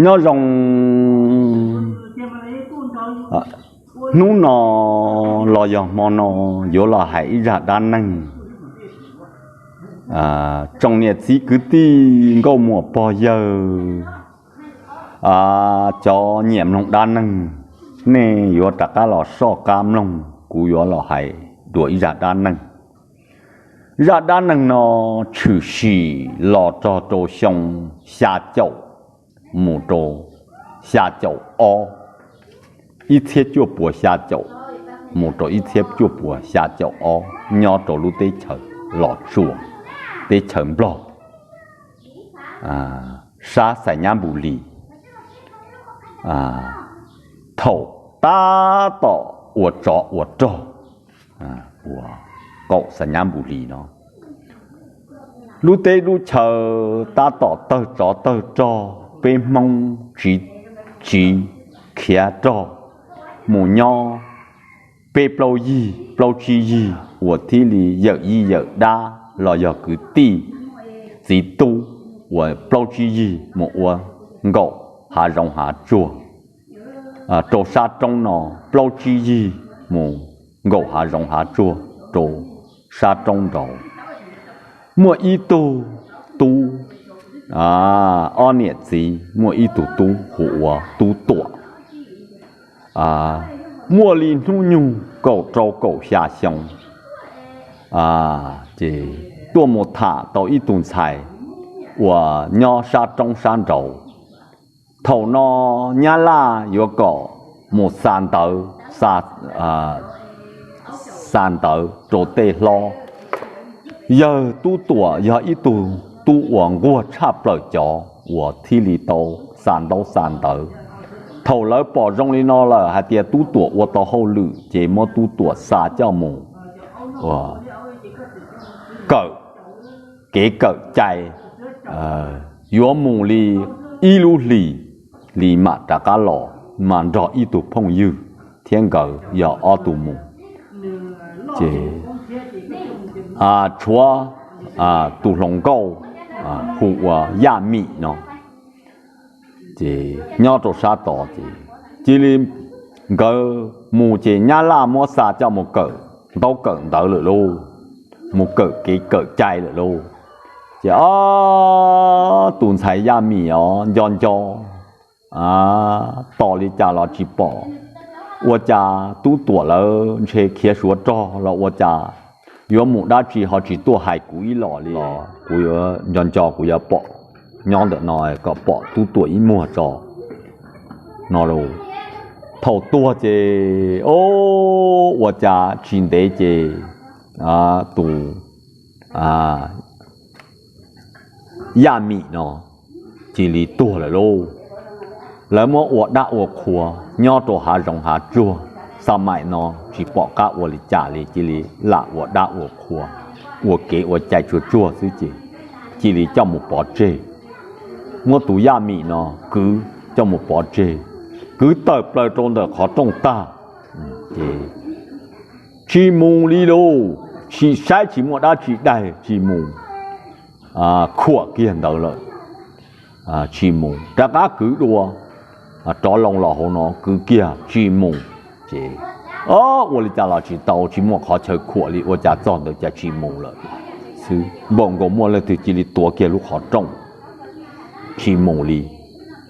Nyob zoo, hnub no los yog hmo no yuav los hais ib zaj dab neeg. Tsoom niam txiv kwv tij nkauj muam pog yawg, cov nyiam mloog dab neeg, nej yuav rov qab los soj qab mloog, kuv yuav los hais dua ib zaj dab neeg. Zaj dab neeg no tshwm sim los txog rau xyoo xya caum mus rau xya caum ob, ib txhiab cuaj puas xya caum mus rau ib txhiab cuaj puas xya caum ob, nyob rau lub teb chaws Los Tsuas, teb chaws Nplog, sab Xais Nyab Npus Lis. Thaum tab tom ua tsov ua rog, ua qaum Xais Nyab Npus Lis no, lub teb lub chaw tab tom tawg tsov tawg rog, peb Hmoob tsiv, tsiv khiav rog mus nyob peb plaub yig plaub tsib yig uas thiaj li yawm yij yawm dab los yog kwv tij txiv tub uas plaub tsib yig mus ua nkaum hav zoov hav tsuag rau sab roob no, plaub tsib yig mus nkaum hav zoov hav tsuag rau sab roob nraud. Muaj ib tug tub, ob niam txiv muaj ib tug tub hu ua Tub Tuam. Muaj li hnub nyoog kaum rau kaum xya xyoo, ces tuaj mus tham tau ib tug ntxhais uas nyob sab roob sab nraud. Thaum no Nyab Laj yuav kom mus xa ntawv, xa ntawv rau tej hlob. Yawg Tub Tuam yog ib tug tub uas nquag tshaj plaws cov uas thiaj li tau xa ntaub xa ntawv. Thaum lawv pom zoo li no lawm hais tias Tub Tuam ua tau hauj lwm ces muab Tub Tuam xa coj mus kawm kev kawm cai, yuav mus li ib lub hlis li mam rov qab los mas nrog ib tug phooj ywg thiab nkawd yog ob tug mus. Ces tshuav tus hluas nkauj hu ua Yaj Mim no, ces nyob rau sab tod ces cia li nkawd mus ces Nyab Laj muab xa coj mus kawm ntaub kawm ntawv lawm lauj, mus kawm kev kawm cai lawm lauj. Ces ob tus ntxhais Yaj Mim os nco nco tos li cas los tsis pom, ua cas Tub Tuam lawv ntshe khiav suav rog los ua cas yuav mus dab tsi ho tsis tuaj hais kuv ib los li. Kuv yuav nco nco kuv yuav pom nyob ntawm no kom pom Tub Tuam ib muag tso no lauj. Thaum tuag ces o, ua cas tsis ntev ces tus Yaj Mim no cia li tuag lawm lauj. Lawv muab ua dab ua qhua nyob rau hav zoov hav tsuag, xa maim no tsis pom qab ua li cas li cia li lam ua dab ua qhua, ua kev ua cai tsuag tsuag xwb ces cia li coj mus pov tseg. Muab tus Yaj Mim no kwv coj mus pov tseg, kwv tawm plaws rau ntawm qhov rooj tag ces tsis mus li lauj, tsis saib tsis muaj dab tsi daig tsis mus, khuam kiag ntawd lawm tsis mus, rov qab kwv dua rov loo los hauv no kwv kiag tsis mus. Ces ua li cas los tsis tau, tsis muaj qhov chaw khuam li, ua cas txog ntawd cas tsis mus lawm xwb. Npaum nkaus muaj leej twg cia li tuav kiag lub qhov rooj tsis mus li.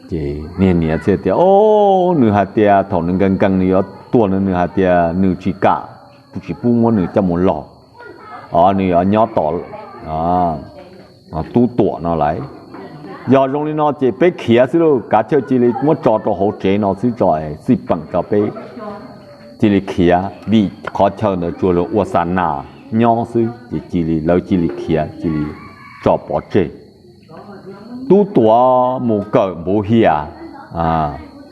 Ces niag niam thiaj tias, o, nws hais tias thaum nws nkees nkees nws yuav tuag no nws hais tias nws tsis kam, tsis pub muab nws coj mus log, o, nws yuav nyob tos Tub Tuam no lawm. Yog zoo li no ces peb khiav xwb lauj, kav tsij cia li muab tso rau hauv tsev no xwb tso, txij peem tso peb cia li khiav vim qhov chaw ntawd tsuas yog ua xa nas nyob xwb ces cia li lawv cia li khiav cia li tso pov tseg. Tub Tuam mus kawm npuv hias,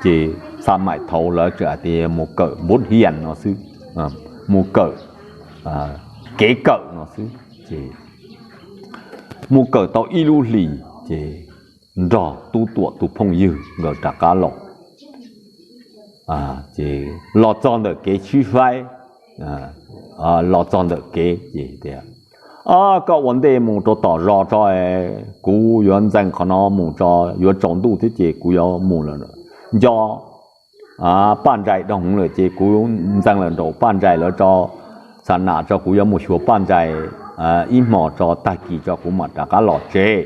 ces xa maim thaud lawv tseem hais tias mus kawm npuv hias no xwb, mus kawm kev kawm no xwb. Ces mus kawm tau ib lub hlis ces nrog Tub Tuam tus phooj ywg nkawd rov qab los. Ces los txog ntawm kev sib faib, los txog ntawm kev ces tias, Koj ua ntej mus rau tom zos tso, kuv yuav ntxees qhov no mus tso, yuav tsaus ntuj thiab ces kuv yuav mus lawm. Nco Paj Ntsais dhau hwv lawm ces kuv ntxees lawm nraum Paj Ntsais lawv tso, xa nas tso, kuv yuav mus xyuas Paj Ntsais ib hmos tso, tag kis tso kuv mam rov qab los tsev.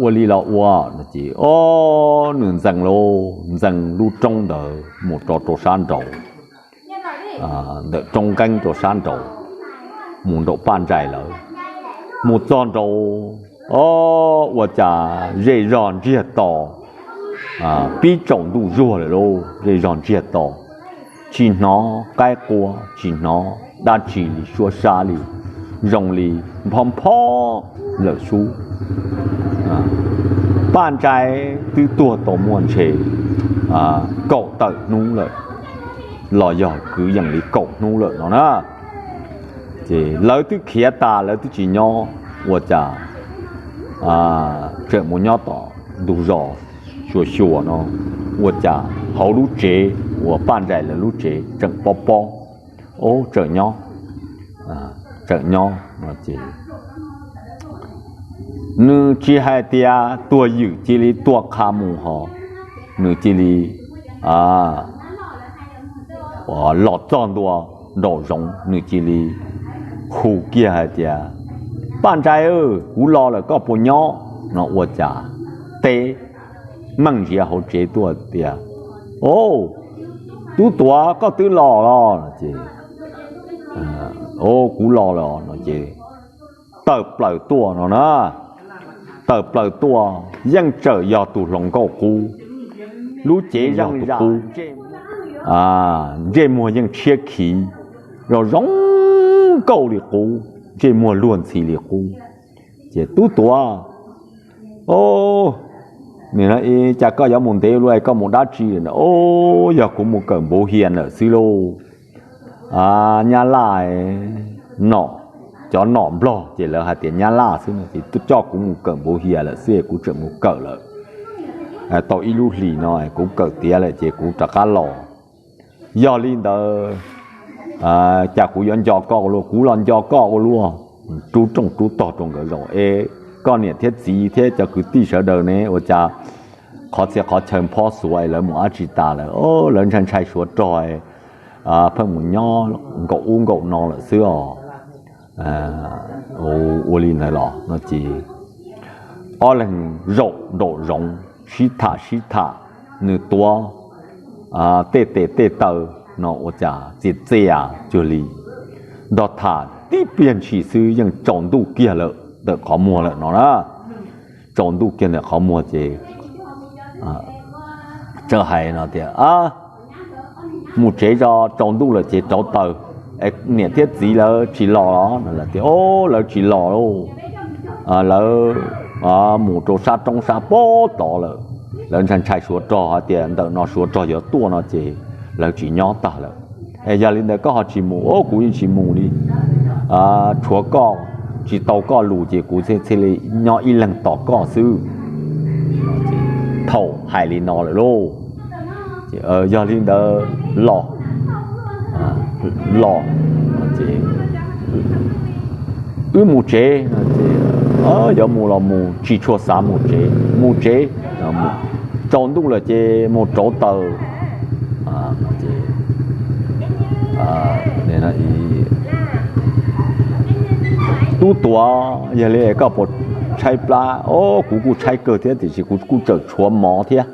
Ua li los ua. Ces o, nws ntxees lauj, ntxees lub roob ntawd mus rau rau sab nraud, ntawm roob nqeeb rau sab nraud, mus nraum Paj Ntsais lawv. Mus txog nraud, o, ua cas zej zog ntsiag to, pib tsaus ntuj zuag lawm lauj, zej zog ntsiag to, tsis hnov qaib qua, tsis hnov dab tsi li, suab sab li, zoo li npho npho lawm xwb. Paj Ntsais twb tuag tau muaj ntshe kaum tawm hnub lawm, los yog kwv yees li kaum hnub lawm no na. Ces lawv twb khiav tas, lawv twb tsis nyob, ua cas tseem mus nyob tom ntug zos xyuas xyuas no, ua cas hauv lub tsev uas Paj Ntsais lawv lub tsev tseem pob pob. Ob, tseem nyob, tseem nyob no ces nws tsis hais tias tuag ywm, cia li tua qha mus hos, nws cia li los txog ntua nraum zoov, nws cia li hu kiag hais tias, Paj Ntsais, kuv los lawm, koj puas nyob? No ua cas teb meej ntsia hauv tsev tuaj tias, O, Tub Tuav, koj twb los los? Ces, O, kuv los lawm no ces tawm plaws tuaj no na. Tawm plaws tuaj yeej tseem yog tus hluas nkauj qub, lub cev yeej yog tus qub, ntsej muag yeej tshiab khiv, zoo zoo nkauj li qub, ntsej muag luag ntxhi li qub. Ces, Tub Tuav, o, cas koj yuav mus ntev ua luaj, koj mus dab tsi? O, yog kuv mus kawm npuv hias lawm xwb lauj. Nyab laj, nom, cov nom nplog ces lawv hais tias nyab laj xwb no, ces coj kuv mus kawm npuv hias lawm xwb, kuv tseem mus kawm lawm tau ib lub hlis no, kuv kawm tiav lawm ces kuv rov qab los. Yog li ntawd, cas kuv yuav nco koj ua luaj? Kuv los nco koj ua luaj. Rub rooj rub tog rau nkawd zaum, Es koj niam thiab txiv thiab cov kwv tij sawv daws ne, ua cas qhov txhia qhov chaw nphob xuav, lawv mus dab tsi tas lawm? Lawv ntshai ntshai Suav rog, pheej mus nyob nkaum ub nkaum no lawm xwb os. Ua li ntawd los no ces ob leeg zaum nraum zoov sib tham sib tham, nws tuav tej tes tej taw no ua cas txias txias cuag li nrog tham tib pliag ntshis xwb yeej tsaus ntuj kiag lawm ntawm qhov muag lawm no na. Tsaus ntuj kiag ntawm qhov muag ces txawm hais no tias, Mus tsev tso, tsaus ntuj lawm ces rauv taws. Niam thiab txiv lawv tsis los los? Lawv tias, O, lawv tsis los lauj, lawv mus rau sab roob sab pob tod lawm. Lawv ntshai ntshai Suav rog hais tias ntawm no Suav rog yuav tuaj no ces lawv tsis nyob tag lawm. Es yog li ntawd koj ho tsis mus? O, kuv yeej tsis mus li. Tshuav koj, tsis tau koj lus ces kuv thiaj li nyob ib leeg tos koj xwb. Thaum hais li no lawm lauj, yog li ntawd los, los, wb mus tsev. Yuav mus los mus, tsis tshua xav mus tsev, mus tsev. Tsaus ntuj lawm ces mus rauv taws. Tub Tuav, yog li koj puas tshaib plab? O, kuv kuj tshaib kawg thiab, tiam sis kuv kuj tseem tshuav mov thiab.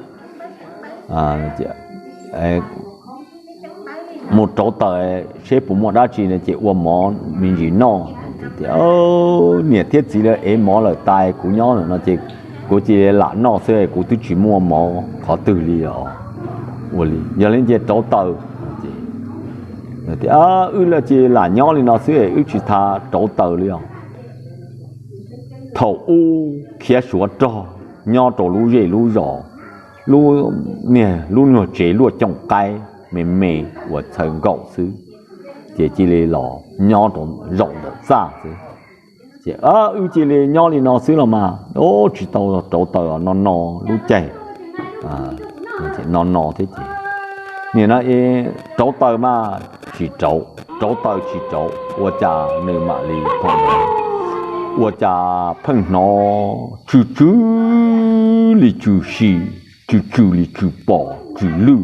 Mus rauv taws seb puas muaj dab tsi no ces ua mov me ntsis noj. Niam thiab txiv lawv ev mov lawm tas, kuv nyob lawm no ces kuv cia li lam noj xwb, kuv twb tsis muaj mov qhov twg li os. Ua li, yog li ces rauv taws. Wb lam cia li lam nyob li no xwb, wb tsis tas rauv taws li os. Thaum ub khiav Suav rog nyob rau lub zej lub zos, lub niag lub nyuag tsev luaj cooj qaib me me uas txhaws nkaum xwb, ces cia li los nyob rau zaum ntawm txaj xwb. Ces wb cia li nyob li no xwb los mas, tsis tau rauv taws, no no lub caij, no no thiab ces, nim no rauv taws mas tsis rauv. rauv taws tsis rauv, ua cas nws mam li pom, ua cas pheej hnov tsw tsw li tsw si, tsw tsw li tsw pom tsw lwj.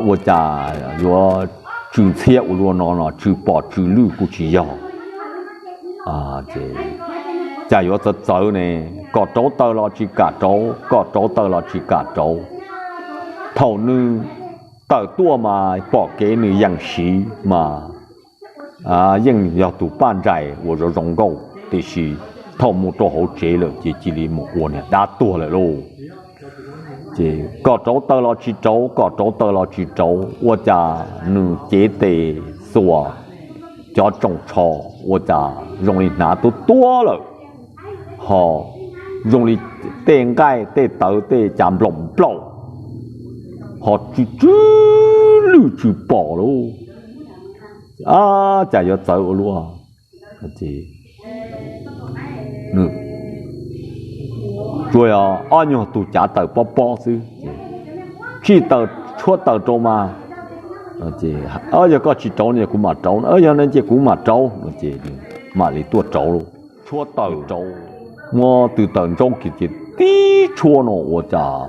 Ua cas yuav tsw ntxhiab ua luaj no no, tsw pom tsw lwj kuj tsis yog. Cas yuav txawv txawv ne, kom rauv taws los tsis kam rauv, kom rauv taws los tsis kam rauv. Thaum nws tawm tuaj mas pom kev nws yees siv mas yeej yog tus paj nrais uas zoo zoo nkauj, tiam sis thaum mus rau hauv tsev lawm ces cia li mus ua niag dab tuag lawm lauj. Ces kom rauv taws los tsis rauv, kom rauv taws los tsis rauv, ua cas nws cev tes xuas cov tsoos tsho, ua cas zoo li hnav tuab tuab lawm, ho zoo li tej nqaij tej tawv tej cav nplaum nplaum, ho tsw tsw lwj tsw pom lauj. Cas yuav txawv ua luaj. Tsuas yog ob nyuag tug cav taws pob pob xwb, tsij taws tshuab taws rau mas. Yog koj tsis rauv no kuv mam rauv, yog no ces kuv mam rauv no ces mam li tuaj rauv lauj. Tshuab taws rau, muab tw taws ntsaub kiag ces tib tshuab no ua cas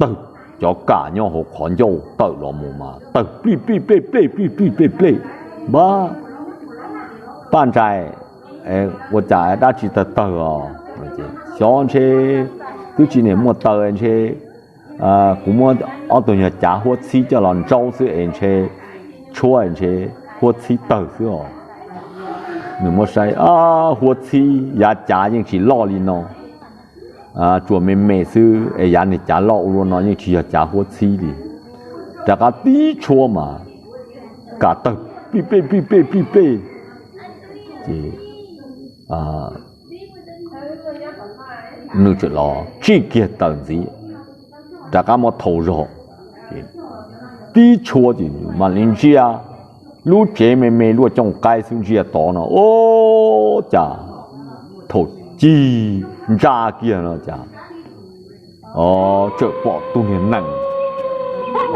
tawg, cov kam nyob hauv qhov ncauj tawm los mus mas tawg plij plij plej plej plij plij plej plej. Npab, paj nrais, ua cas dab tsi tawg tawg os? Xyov ntshe twb tsis niam muaj taws ntshe kuv muab ob tug nyuag cav huab txhib coj los ntsaub xwb es ntshe tshuab ntshe huab txhib tawg xwb os. Nws muab saib, huab txhib yav cav yeej tsis loj li no, tsuas me me xwb es yav niag cav loj ua luaj no yeej tsis yog cav huab txhib li. Rov qab tib tshuab mas kam tawg plij plej plij plej plij plej. Ces nws tseem los tsij kiag taws ntxiv, rov qab muab thau zog, tib tshuab ces mam li ntsia lub tsev me me luaj cooj qaib xwb, ntsia tod no ua cas thaum cig ntsa kiag no cas tseem pom tug niag nees,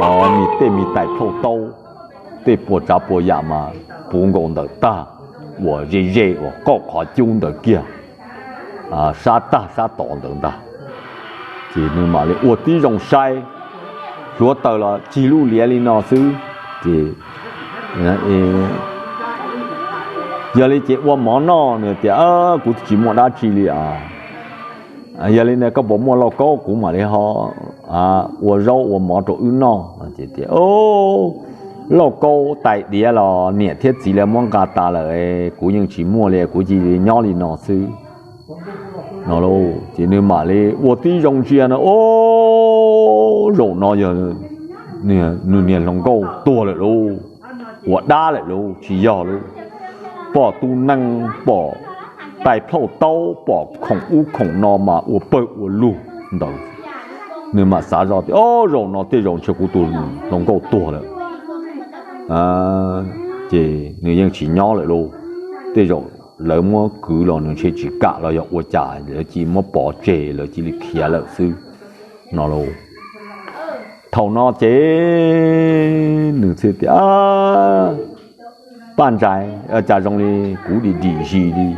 o, me tej me tais plhaub taub, tej puas tsav puas yam mas puv nkaus ntawm tag, uas ze ze uas qaum qhov cub ntawd kiag, sab tag sab tod ntawd ntag. Ces nws mam li ua tib zoo saib, hluav taws los cig lub liav li no xwb. Ces yog li ces ua mov noj, nws tias, kuv tsis muaj dab tsi li os. Yog li ntawd koj puas muaj lauj kaub, kuv mam li ho ua zaub ua mov rau wb noj. Ces tias, lauj kaub tais diav los niam thiab txiv lawv muab nqa tas lawm, kuv yeej tsis muaj li, kuv cia li nyob li no xwb no. Ces nws mam li ua tib zoo ntsia no, o, zaum no yog nws niag hluas nkauj tuag lawm lauj, ua dab lawm lauj, tsis yog lauj. Pom tus nees, pom tais plhaub taub, pom khoom ub khoom no mas ua pawg ua lug ntawd. Nws mam xav zoj tias, o, zaum no tej zaum ntshe kuv tus hluas nkauj tuag lawm, ces nws yeej tsis nyob lawm lauj. Tej zaum lawv muab kwv los nws ntshe tsis kam los yog ua cas lawv cia li muab pov tseg, lawv cia li khiav lawm xwb no lauj. Thaum no ces nws thiaj tias, paj ntsais, cas zoo li kuv dim dim zis li,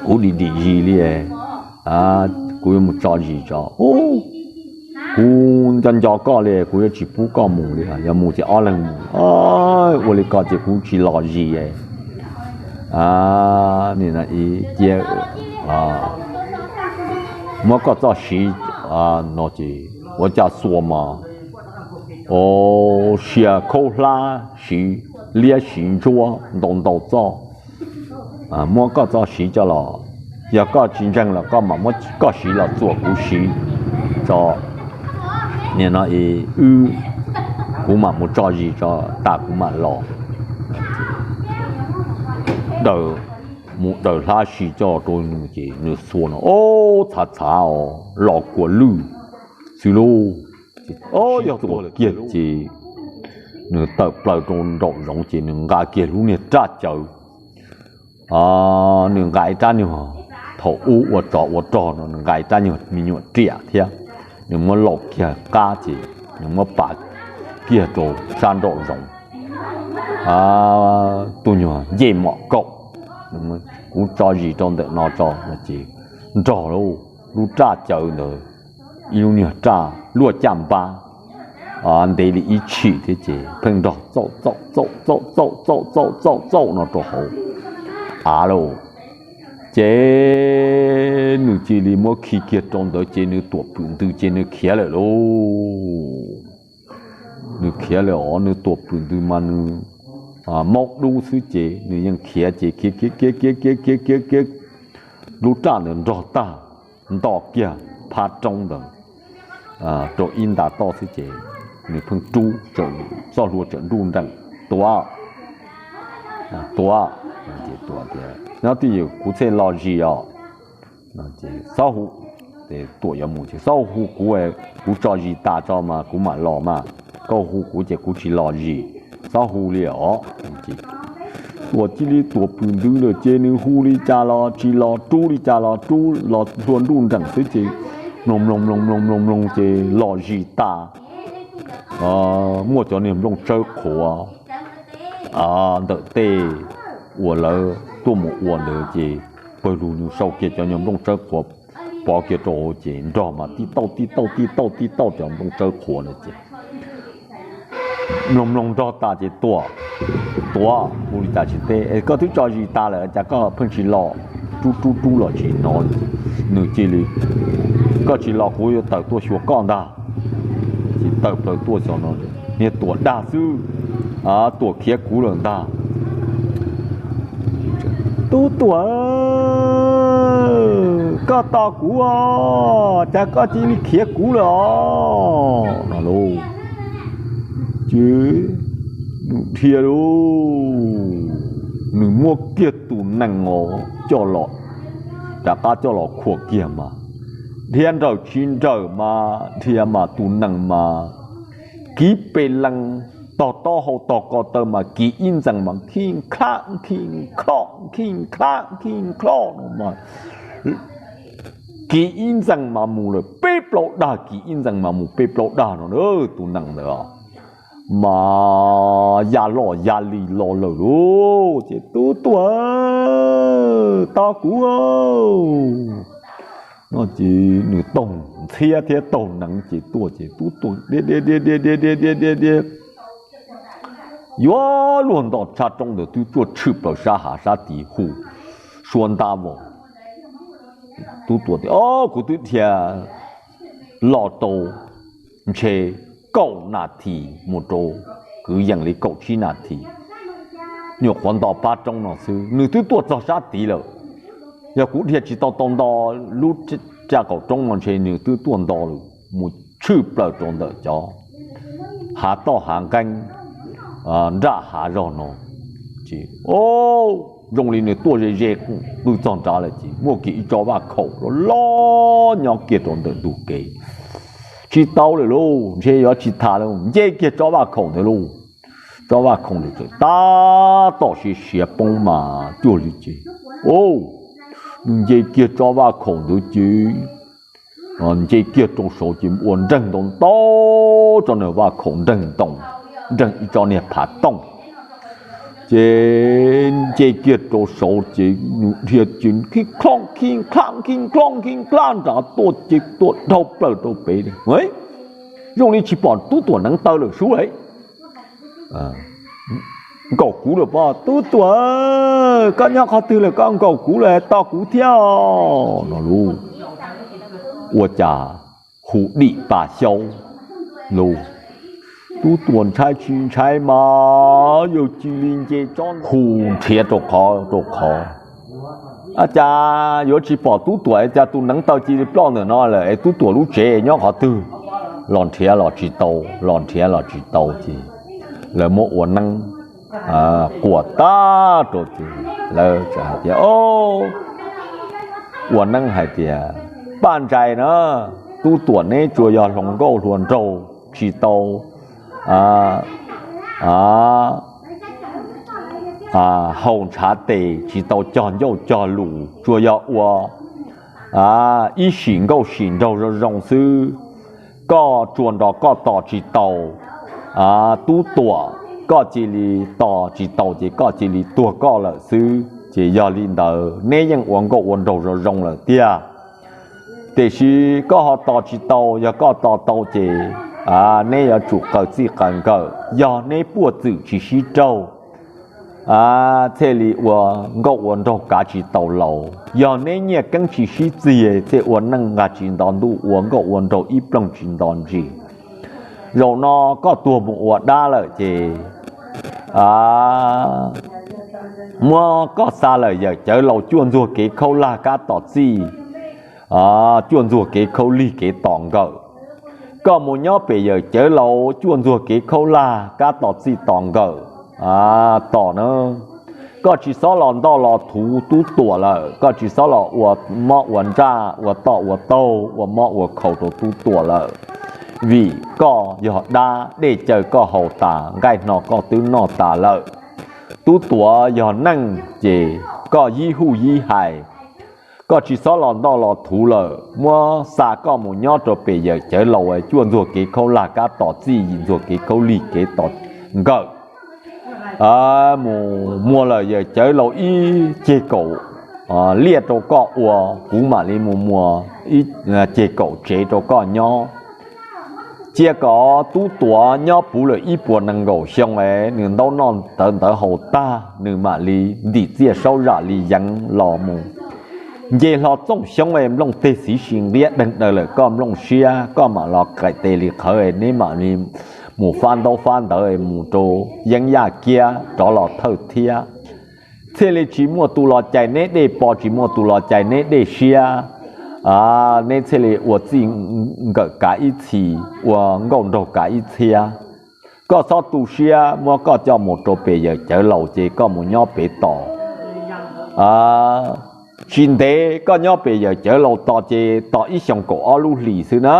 kuv dim dim zis li, kuv yuav mus tso zis tso. Kuv nco nco koj li, kuv yuav tsis pub koj mus li, yog mus ces ob leeg mus. Ua li ko ces kuv tsis los zis. Cia muab koj txoj siv no ces ua cas xuas mas, o, sia khaub hlab siv liab siv ntsuab ntau ntau txoj. Muab koj txoj siv coj los, yog koj tsis ntseeg los koj mam muab koj siv los txuam kuv siv tso. Nim no wb, kuv mam mus tso zis tso tas kuv mam los. Daws, mus daws hlab siv coj rau nws ces nws xuas no, o, txhav txhav os, los kua lwj xwb lauj. Yog tuag kiag ces nws tawm plaws rau nraum zoov ces nws nqa kiag lub niag raj cawv. Nws nqa ib rab nyuag, thaum ub ua tsov ua rog no nws nqa ib rab nyuag me nyuam riam thiab. Nws muab laus kiag qab ces nws muab pav kiag rau sab nraum zoov. Tus nyuag ncej mom kaum, kuv tso zis rau ntawm no tso no ces nrog lub raj cawv ntawd, ib lub nyuag raj luaj caj npab ntev li ib tshim thiab ces pheej nrog txauj txauj txauj txauj txauj txauj txauj txauj txauj no rau hauv av lauj. Ces nws cia li muab khi kiag rau ntawd ces nws tuam pwm ntws ces nws khiav lawm lauj. Nws khiav lawm os, nws tuam pwm ntws mas nws maub dub xwb ces nws yeej khiav ces khiav khiav khiav khiav khiav khiav khiav khiav, lub raj ntawd nrog tag, nto kiag phab roob ntawd rau ib nta toj xwb ces nws pheej rub, txoj hlua txawm nruj nreem, Tuam, Tuam, Tuam tias, Nyob twj ywm, kuv thiaj los zis os. Txhob hu, Tuam yuav mus ces, Txhob hu kuv, kuv tso zis tas tso mas kuv mam los mas, koj hu kuv ces kuv tsis los zis, txhob hu li os. Tuam cia li tuam pwm ntws lawm ces nws hu li cas los tsis los, rub li cas los rub los hlua nruj nreem xwb ces mloog mloog mloog mloog mloog mloog ces los zis tas. Muaj cov niag nplooj tsawb qhuav ntawm tej uas lawv tuaj mus ua ntawd ces pawg lug nws sau kiag cov niag nplooj tsawb qhuav pov kiag rau hauv ces nrog mas tib tauj tib tauj tib tauj tib tauj cov nplooj tsawb qhuav ntawd ces mloog mloog nrog tas ces, Tuam, Tuam, hu li cas tsis teb, koj twb tso zis tas lawm cas koj pheej tsis los, rub rub rub los tsis hnov li. Nws cia li, Koj tsis los kuv yuav tawm tuaj xyuas koj ntag. Ces tawm plaws tuaj xyuas no, niag Tuam dag xwb, Tuam khiav kuv lawm ntag. Tub Tuam, koj tos kuv os, cas koj cia li khiav kuv lawm os no lauj. Ces nws dhia lauj, nws muab kiag tus nees os coj los, rov qab coj los khuam kiag mas dhia nrawm tsis nrawm mas dhia mas tus nees mas kiv pes lees, tog taub hau tog ko taw mas kiv ib ntxees mas khij khlaj khij khloj khij khlaj khij khloj no mas kiv ib ntxees mas mus lawm peb plaub dag, kiv ib ntxees mas mus peb plaub dag no na, tus nees ntawd mas ya loj ya li los lawm lauj. Ces, Tub Tuam, tos kuv no ces nws taug ntxhiab thiab taug nees ces tuaj ces Tub Tuam dhia dhia dhia dhia dhia dhia dhia dhia dhia, yuav luag nto tshab roob ntawd twb tuaj tshwm plaws sab hav sab tid hu suab ntab vos. Tub Tuam tias, Au, kuv twb dhia los tau ntshe kaum nas this mus rau kwv yees li kaum tsib nas this, nyuam qhuav nto pab roob no xwb nws twb tuaj txog sab tid lawm. Yog kuv dhia tsis tau tau nto lub raj qaum roob no ntshe nws twb tuaj nto lawm mus tshwm plaws rau ntawm cov hav toj hav nqeeb nraj hav zog no. Ces, o, zoo li nws tuaj ze ze qw txog nrad lawm ces muaj kiag ib tsob vaj khaum loj loj nyob kiag rau ntawm ntug kev. Tsis tau lawm lauj, ntshe yuav tsis tham lawm, nce kiag tsob vaj khaum ntawd lauj. Tsob vaj khaum ntawd txawm tab tom siav siav poob mas cuag li ces, o, nws nce kiag tsob vaj khaum ntawd ces nce kiag rau saud ces ua nreeg ntau ntau tsob niag vaj khaum nreeg ntoo, nreeg ib tsob niag phav tooj. Ces nce kiag rau saud ces nws dhia ces khij khloj khij khlaj khij khloj khij khlaj nrad tuaj ces tuaj dhau plaws rau pem. Zoo li tsis pom Tub Tuam neev taw lawm sub lauj. Nkaum kuv lawm pob, Tub Tuam, koj nyob qhov twg lawm, koj nkaum kuv lawm tos kuv thiab no lauj. Ua cas hu dim pa xyaub lauj. Tub Tuam ntshai tsis ntshai mas yawg cia li nce tsob hu nrhiav rau qhov rau qhov. Cas yuav tsis pom Tub Tuam, cas tus neev taw cia li ploj ntawm no lawm es Tub Tuam lub tsev nyob qhov twg? Los nrhiav los tsis tau, los nrhiav los tsis tau ces lawv muab ua neeb quas tag rau ces lawv hais tias, ua neeb hais tias, Paj Ntsais na, Tub Tuam neb tsuas yog hluas nkauj hluas nraug tsis tau haus ntshav tes, tsis tau cog ncauj cog lus, tsuas yog ua ib sim nkauj sim nraug zoo zoo xwb. koj tsuas nrog koj tos tsis tau Tub Tuam, koj cia li tos tsis tau ces koj cia li tuag koj lawm xwb. Ces yog li ntawd neb yeej ua nkauj ua nraug zoo zoo lawm tiag. Tiam sis koj ho tos tsis tau, yog koj tos tau ces neb yuav tsum qaws txij qaws nkawm. Yog neb puaj txwm tsis sib raug, thiaj li ua nkauj ua nraug kav tsis tau laus. Yog neb nyiaj keeb tsis sib txig, thiaj ua neej nqa tsis nto ntuj, ua nkauj ua nraug ib ploog tsis nto ntsis. Zaum no koj tuag mus ua dab lawm ces muab koj xa lawm yawm Cawv Laus cuaj ntxuag kev khaub lag kab tom txij, cuaj ntxuag kev khaub lig kev tom nkawm. Koj mus nyob pem yawm Cawv Laus cuaj ntxuag kev khaub lag kab tom txij tom nkawm. Tom na, koj tsis xob los ntoj los thuv Tub Tuam lawm, koj tsis xob los ua mob ua nraj, ua toj ua taug, ua mob ua khaus rau Tub Tuam lawm. Vim koj yog dab, dej caw koj haus tas, nqaij hno koj twb noj tas lawm. Tub Tuam yog neej ces koj yib huj yib hais. Koj tsis xob los ntoj los thuv lawm, muab xa koj mus nyob rau pem yawm Cawv Laus cuaj ntxuag kev khaub lag kab tom txij, yim ntxuag kev khaub lig kev tom nkawm. Mus muag lawm yawm Cawv Laus ib ceg kaum liaj rau koj ua, kuv mam li mus muag ib ceg kaum tsev rau koj nyob. Cia kom Tub Tuam nyob puv lawm ib puas nees nkaum xyoo es nws ntaub noj tawv ntawv haus tag, nws mam li ntim txiaj saub zam li yeev los mus nce hlo txooj xyoob es nplooj teg txiv si nqiab deeg daws lawm koj nplooj siab, koj mam los qaim tes li qhawv es neb mam li mus fab ntaub fab ntawv es mus rau yeeb yaj kiab rov los thawj thiab. Thiaj li tsis muaj tus los cais neb dej pos, tsis muaj tus los cais neb dej siab. Neb thiaj li ua txij nkawm kav ib txhis, ua nkauj nraug kav ib txhiab. Koj txhob tu siab, muab koj coj mus rau pem yawm Cawv Laus ces koj mus nyob pem tos. Tsis ntev koj nyob pem yawm Cawv Laus tos ces tos ib xyoos kaum ob lub hlis xwb na.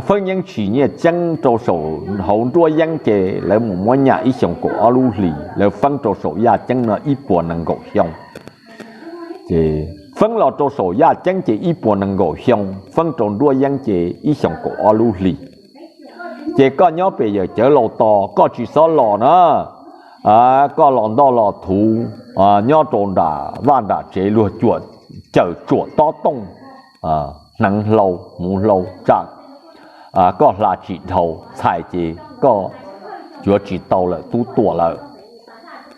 Feeb yeeb tsim nyiaj ceeb rau saum hauv nruab yeeb ces lawv mus muab nyam ib xyoos kaum ob lub hlis, lawv feeb rau saum yaj ceeb no ib puas nees nkaum xyoo. Ces feeb los rau saum yaj ceeb ces ib puas nees nkaum xyoo, feeb rau nruab yeeb ces ib xyoos kaum ob lub hlis. Ces koj nyob pem yawm Cawv Laus tos, koj tsis xob los na. Koj los ntoj los thuv nyob rau nram vaj nram tsev, luag cuam cawm tsuam tob tooj, hneev hlau hmuv hlau tsam koj hla tsis dhau, txhais ces koj cuav tsis tau lawm Tub Tuam lawm.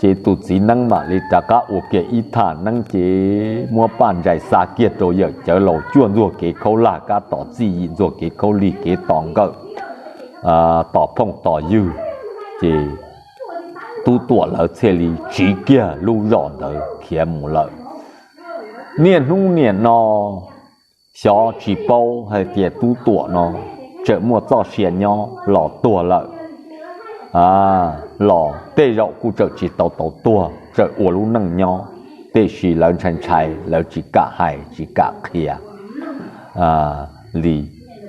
Ces tus txiv neeb mam li rov qab ua kiag ib thaj neeb ces muab Paj Ntsais xa kiag rau yawm Cawv Laus cuaj ntxuag kev khaub lag kab tom txij, yim ntxuag kev khaub lig kev tom nkawm, tom phooj tom ywg. Ces Tub Tuam lawv thiaj li tsiv kiag lub zos ntawd khiav mus lawm. Niaj hnub niam no xyov tsis paub hais tias Tub Tuam no tseem muaj txoj sia nyob los tuag lawm. Los tej zaum kuj tseem tsis tau tau tuag, tseem ua lub neej nyob, tiam sis lawv ntshai ntshai, lawv tsis kam hais tsis kam qhia li,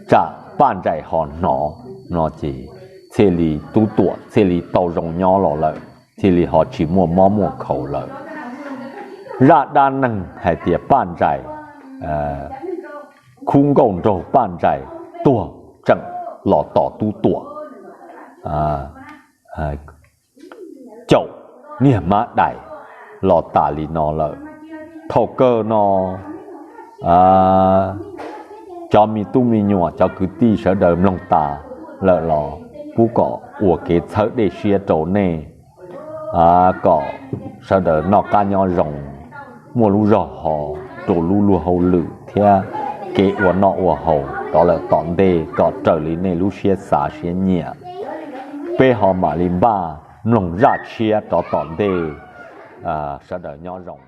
tsam Paj Ntsais ho hnov no ces thiaj li Tub Tuam thiaj li tau zoo nyob los lawm, thiaj li ho tsis muaj mob muaj khaus lawm. Zaj dab neeg hais tias Paj Ntsais, khub nkauj nraug Paj Ntsais tuag tseem los tos Tub Tuam caum niag mab dais los tas li no lawm. Thaum kawg no cov me tub me nyuam cov kwv tij sawv daws mloog tas lawm los pub kom ua kev txhawb dej siab rau nej, kom sawv daws noj qab nyob zoo, muaj lub zog ho rau lub luag hauj lwm thiab kev ua noj ua haus rov lawm tom ntej kom raws li nej lub siab xav siab nyiam. Peb ho mam li npaj mloog zaj tshiab rov tom ntej, sawv daws nyob zoo.